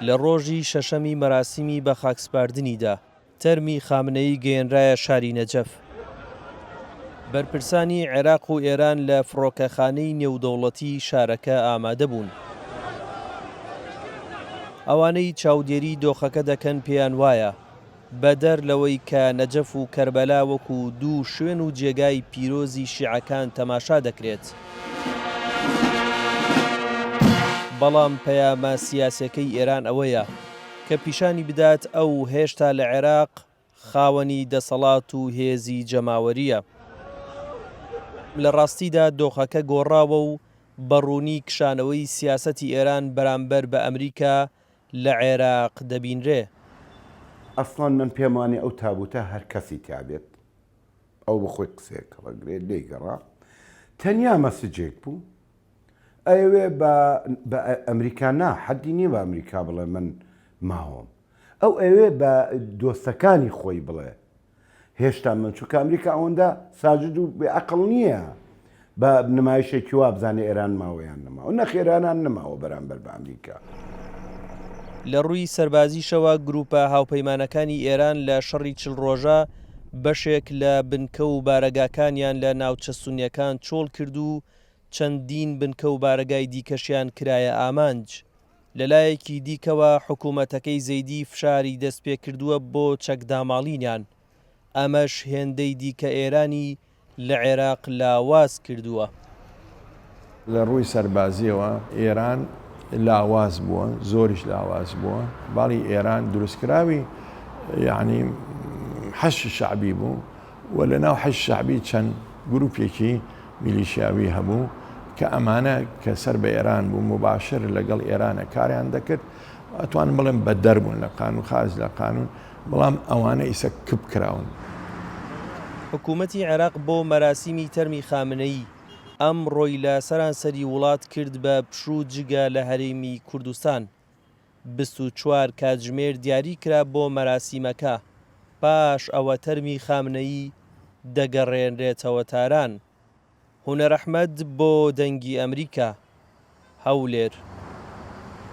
لە ڕۆژی شەشەمی مەراسیمی بەخاکسپاردنیدا، تەرمی خامنەیی گەیەنرایە شاری نەجەف. بەرپرسانی عێراق و ئێران لە فڕۆکەخانەی نێودەوڵەتیی شارەکە ئامادە بوون. ئەوانەی چاودێریی دۆخەکە دەکەن پێیان وایە، بەدەر لەوەی کە نەجەف و کەربەلا وەکو دوو شوێن و جێگای پیرۆزی شیعەکان تەماشا دەکرێت، بەڵام پەیامە سیاسیەکەی ئێران ئەوەیە کە پیشانی بدات ئەو هێشتا لە عێراق خاوەنی دەسەڵات و هێزی جەماوەرییە. لە ڕاستیدا دۆخەکە گۆڕاوە و بە ڕوونی کشانەوەی سیاسەتی ئێران بەرامبەر بە ئەمریکا لە عێراق دەبینرێ. ئەسڵەن من پێم وانیە ئەو تابوتە هەر کەسی تیا بێت ئەو بە خۆی قسەیەک هەڵەگرێت لێی گەڕا تەنیا مەسجێک بوو ئەیەوێ بە بە ئەمریکا نا حەدی نییە بە ئەمریکا بڵێ من ماوم ئەو ئەوێ بە دۆستەکانی خۆی بڵێ هێشتا من چونکە ئەمریکا ئەوەندە ساجد و بێ ئەقڵ نییە بە نمایشێکی وا بزانێ ئێران ماوە یان نەماوە نەخێرانان نەماوە بەرامبەر بە ئەمریکا. لە ڕووی سەربازیشەوە گرووپە هاوپەیمانەکانی ئێران لە شەڕی چل ڕۆژە بەشێک لە بنکە و بارەگاکانیان لە ناوچە سوننیەکان چۆڵ کرد و چەندین بنکە و بارەگای دیکەشیان کرایە ئامانج. لەلایەکی دیکەوە حکومەتەکەی زەیدی فشاری دەستپێکردووە بۆ چەکداماڵینیان، ئەمەش هێندەی دیکە ئێرانی لە عێراق لاواز کردووە. لە ڕووی سەربازییەوە ئێران لاواز بووە، زۆریش لاواز بووە. باڵی ئێران دروستکراوی یەعنی حەشد شەعبی بوو و لە ناو حەشد شەعبی چەند گروپێکی میلیشیاوی هەبوو کە ئەمانە کە سەر بە ئێران بوو موباشر لەگەڵ ئێرانە کاریان دەکرد ئەتوانم بڵێم بەدەر بوون لە قانون خارج لە قانون بەڵام ئەوانە ئیسە کپ کراون. حکومەتی عێراق بۆ مەراسیمی تەرمی خامنەیی، ئەمڕۆی لە سەرانسەری وڵات کرد بە پشوو جگە لە هەرێمی کوردستان. 24 کاتژمێر دیاری کرا بۆ مەراسیمەکە، پاش ئەوە تەرمی خامنەیی دەگەڕێنرێتەوە تاران. هونەر ئەحمەد بۆ دەنگی ئەمریکا، هەولێر.